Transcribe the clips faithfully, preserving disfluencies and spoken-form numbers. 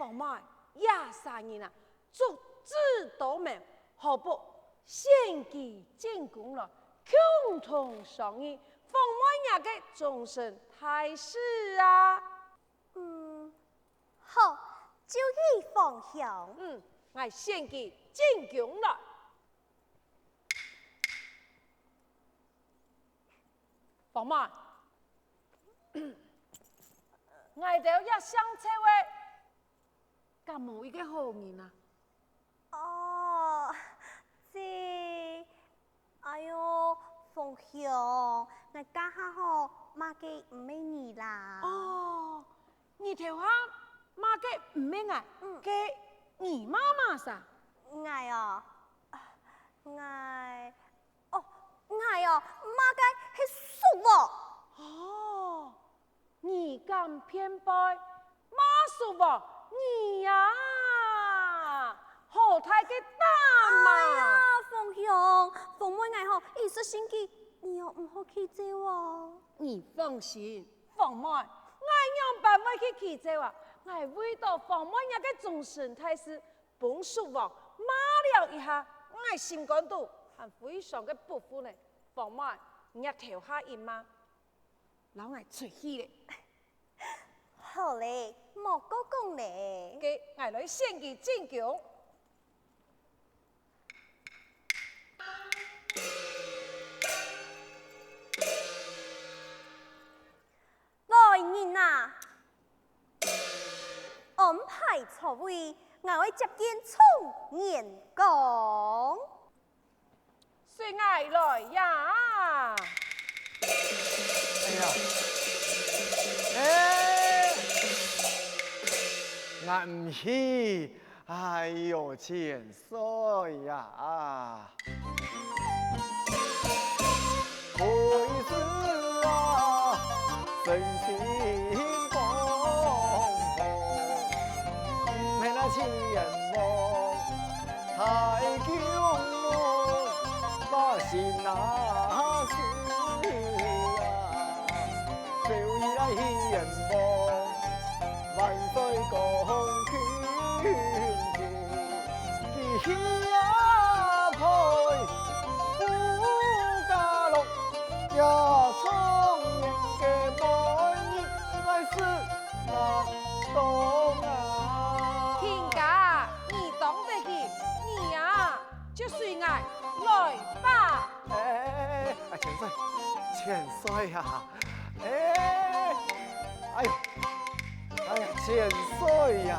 房門，這儕人啊，足智多謀，何不先機進宮來，共同商議，訪問這个終身大事啊？嗯，好，就依方向。嗯，𠊎先機進宮來。房門，𠊎兜這姓趙个， 敢無一个好人啊？哦，這，哎喲，鳳香，𠊎這下吼，罵个毋係你啦。哦，你頭下罵个毋係𠊎，嗯。該你罵麼儕？𠊎哦，𠊎，哦，𠊎哦，罵个係叔王。哦， 你敢偏背，罵叔王，你呀，好大个膽啊！哎呀，鳳香，鳳妹𠊎吼，一時心急，你又毋好氣走哦。你放心，鳳妹，𠊎仰般會去氣走啊？𠊎為到鳳妹若个終身大事，分叔王罵了一下，𠊎心肝肚還非常个不服呢。鳳妹，你也頭下一罵， 摎𠊎出去咧。好咧，莫過講咧。該𠊎來先機進宮。來人啊！安排座位，𠊎愛接見狀元公。 隨𠊎來呀！哎呀，哎，𠊎毋去。哎喲，千歲呀！ 卿家，你當得起，你呀，就隨𠊎來吧。哎，哎，哎，千歲，千岁呀！哎，哎呦， 哎呀，千岁呀！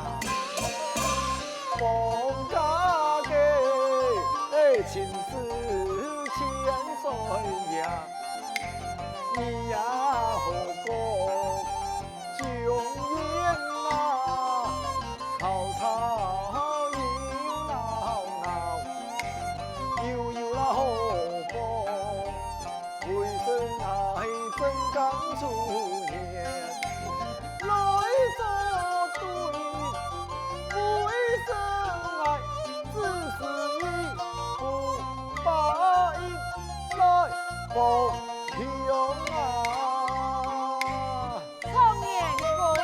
状元公啊！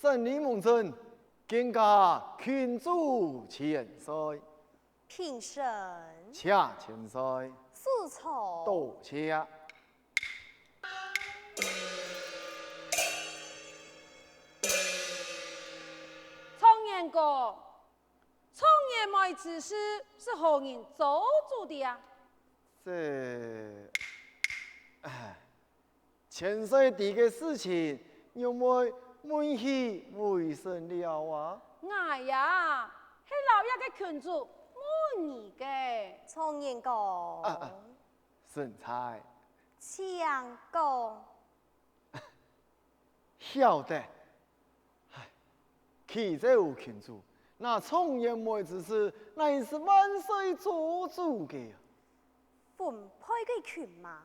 圣礼蒙尊，见驾勤祝千岁。平身。谢千岁。赐座。多谢。状元公，状元妹之事，是何人做主的啊？这，唉， 千岁知个事情，仰會問起微臣了啊？𠊎呀，係老爺个群主問你个。狀元公。啊，啊，順差。請講。曉得。唉，啟奏群主，那狀元妹之事，乃係萬歲做主个啊。 分配个群馬，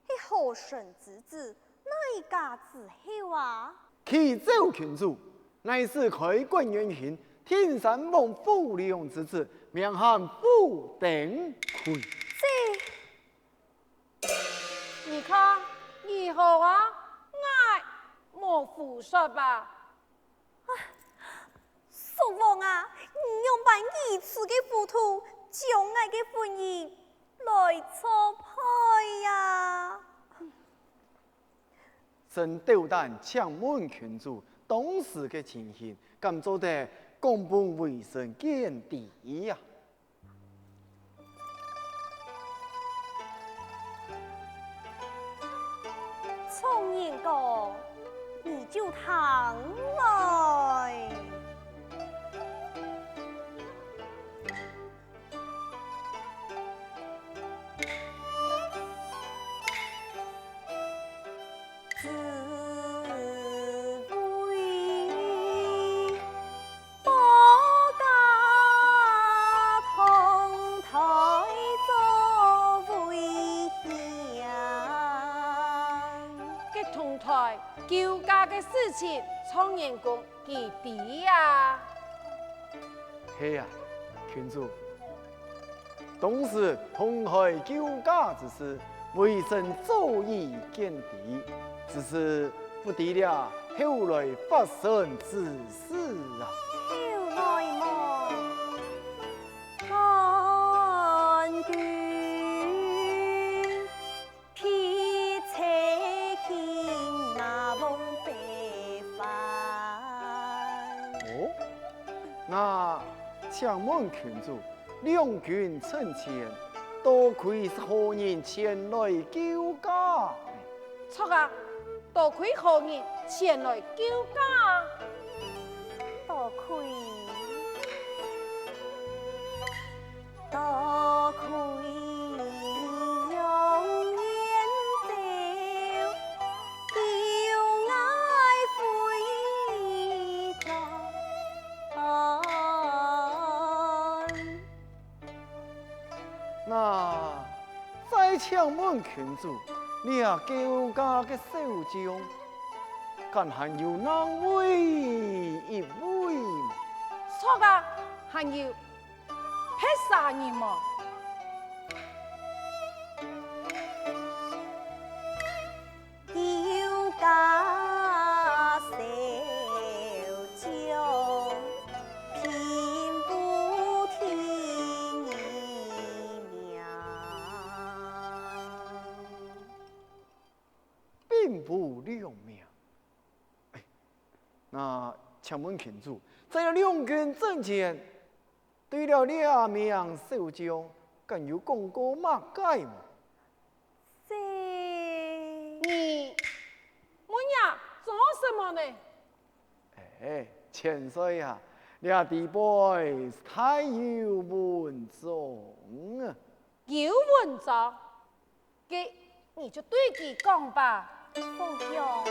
係何臣之子，哪一家之後啊？啟奏群主，乃係開國元勳，定山王傅良之子，名喊傅登魁。這，你看，如何啊？𠊎無胡說吧？ 叔王啊，你仰般如此个糊塗，將𠊎个婚姻來錯配啊？臣斗膽請問群主，當時个情形，敢做得講分微臣見知啊？ 狀元公，你就聽來。 該同台救駕个事情，狀元公佢知啊？係啊，群主。 當時同台救駕之事，微臣早已見知，只是不知這後來發生之事啊。後來麼？哦，那請問群主， 兩軍陣前，到底係何人前來救駕？著啊，到底何人前來救駕？到底，到底楊延昭，救𠊎回家。 那再請問群主，這救駕个少將，敢還有另外一位？著啊，還有別儕人無？ 救駕少將，並無第二名。並無兩名。哎，那請問群主，在這兩軍陣前， 對了這名少將，敢有講過麼个無？這，你問這做麼个呢？哎，千歲啊，這底背大有文章啊。有文章？ 該你就對佢講吧。鳳香。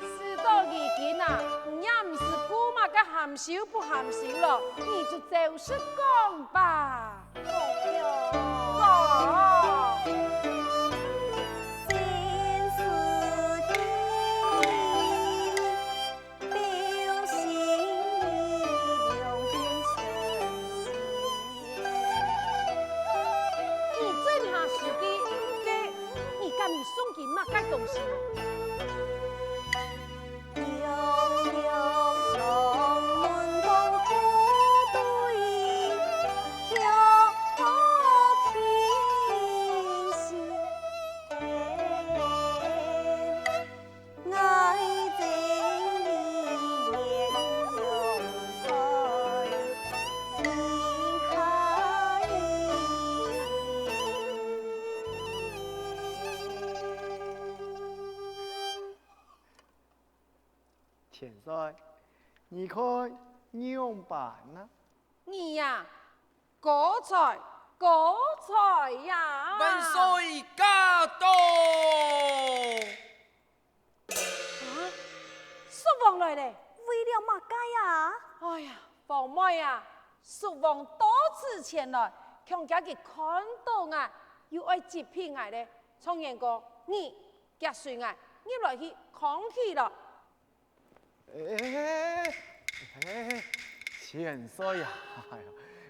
事到如今啊，你也毋使顧麼个含羞不含羞囉，你就照實講吧。 你這下時機，該你敢有送佢麼个東西？千歲，你看仰般啊？你呀，高才，高才呀！萬歲駕到！啊，叔王來咧！為了麼个啊？哎呀，皇妹啊，叔王到此前來，恐驚佢看到𠊎，又愛責備𠊎咧。狀元哥，你，遽隨𠊎入來去囥起來。 哎，哎，千歲啊！哎呀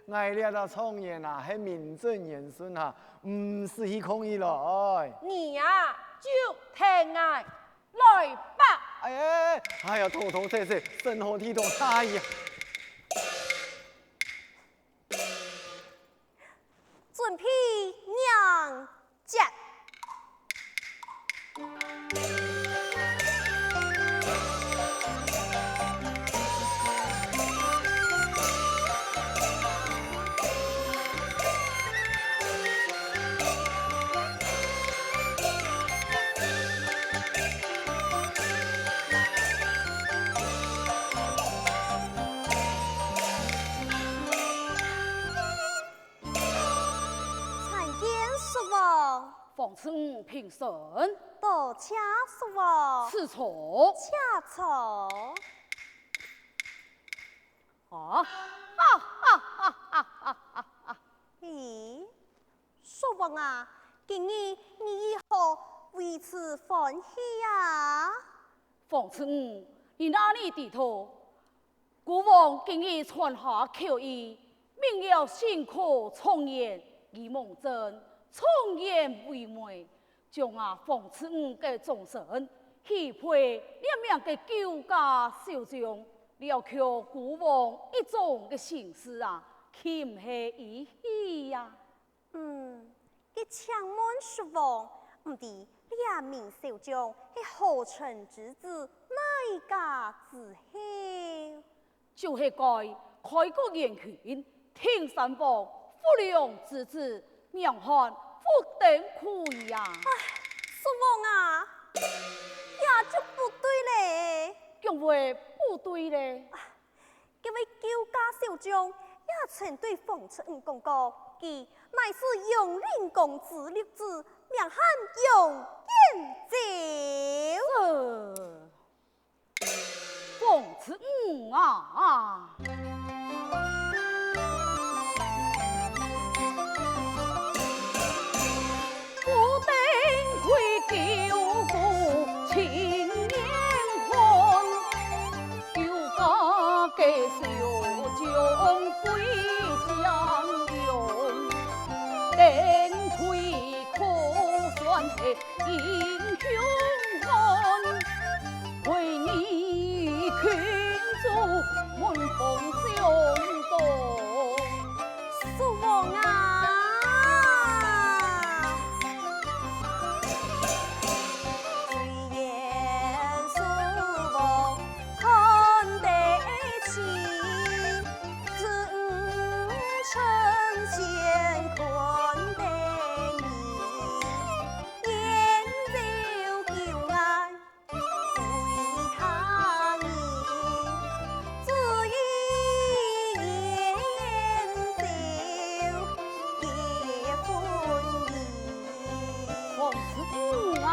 ，𠊎這兜狀元啊，係名正言順啊，毋使去囥起來。你啊，就聽𠊎來吧。哎，哎，哎呀，妥妥帖帖，審好體統，哎呀！準備迎 接。参见叔王。皇子你平身。多谢叔王。请坐。请坐。啊，哈哈哈哈哈哈！咦，叔王啊，今日你如何為此歡喜啊？皇子你，你哪裡知道？ 孤王今日傳下詔議，命了新科狀元李蒙正，狀元為媒，將吾皇子你个終身，許配這名个舊家小將，了卻孤王一種个心思啊，豈毋係異喜呀？ 嗯，該請問叔王，毋知這名小將係何臣之子，哪一家之後？就係該開國元勳，定山王傅亮之子，名唤傅登輝呀。唉，叔王啊，這就不對咧。仰會不對咧？ 該位舊家小將也曾對皇子你講過，佢乃是陽陵公之嫡子，名喊楊延昭。是，皇子你啊！ 叔王啊！皇子你啊！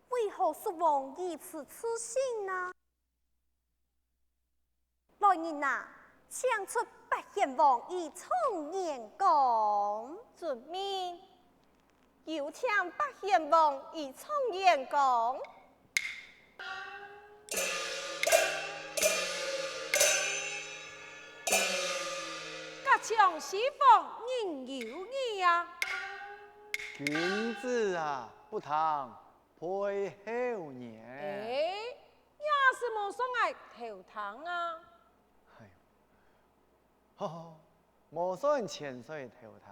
為何叔王如此自信啊？來人啊，請出八賢王與狀元公。遵命。有請八賢王與狀元公。 隔牆思房人有耳啊！君子啊，不聽背後言。欸，也係無算𠊎偷聽啊！哎喲，吼吼，無算千歲偷聽，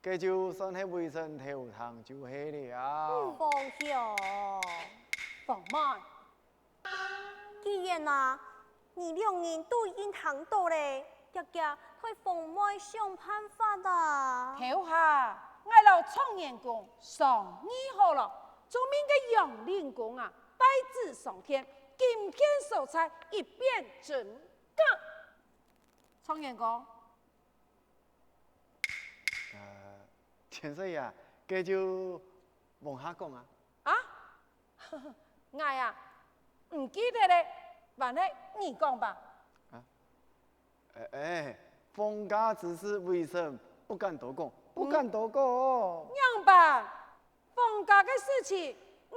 該就算係微臣偷聽就係了。嗯，皇兄。皇妹， 既然啊，你兩人都已經聽到了，遽遽替皇妹想辦法啊！頭下，𠊎摎狀元公商議好了，著名个楊林公啊，帶旨上殿，今天所在一表真假。狀元公， 呃，千歲爺，該就往下講啊。啊？𠊎啊，毋記得了，還係你講吧。啊？欸，欸，皇家之事，微臣不敢多講，不敢多講。仰般？皇家个事情，你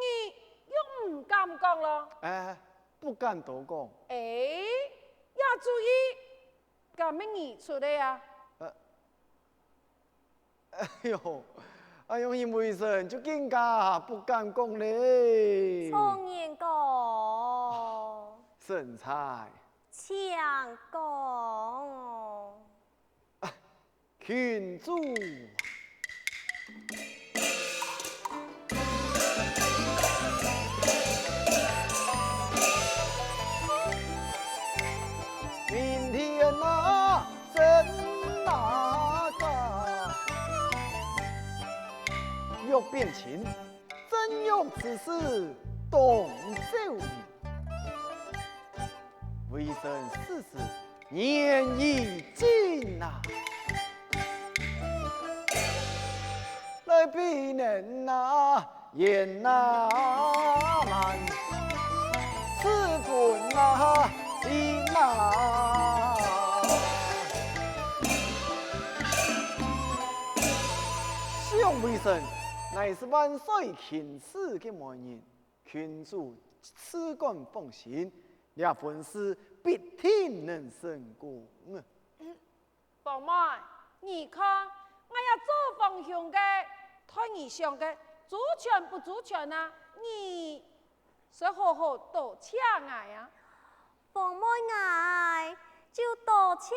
又毋敢講囉？欸，不敢多講。欸，也注意， 敢乜你出个啊？呃，哎喲，哎喲，因為微臣就更加不敢講了。狀元公。聖裁。請講。啊， 群主啊，明天啊，正那个岳冰清，正欲出使東周。 微臣此時言已盡啊，來比人啊，言啊慢，此本啊，言啊。想微臣，乃是萬歲欽賜个媒人， 群主自敢放心，這婚事必定能成功。皇妹，你看，𠊎也做皇兄个，替你想个，周全不周全啊？你就好好多謝𠊎啊！皇妹，𠊎就多謝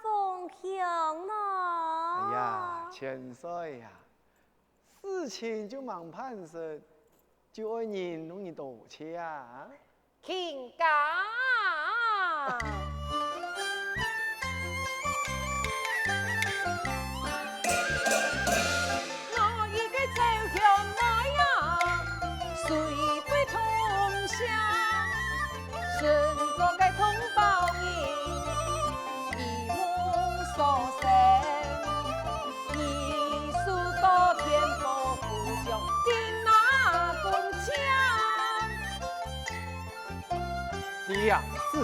皇兄囉。哎呀，千歲啊， 事情就吂辦成，就愛人同你道謝啊？卿家！我一个周香妹啊，誰會同鄉？ 身做个同胞人，一母所生，一手到天波，不將兵马工匠。这是。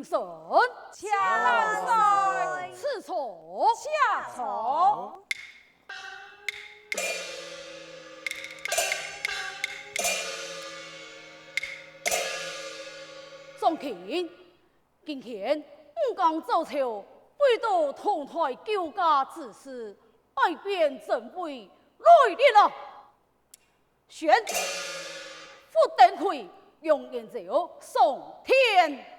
请。请万岁。赐座。请坐。众卿，今天五更早朝，为到唐代救驾之事， 百官振会来了啊！宣布登基，杨延昭上天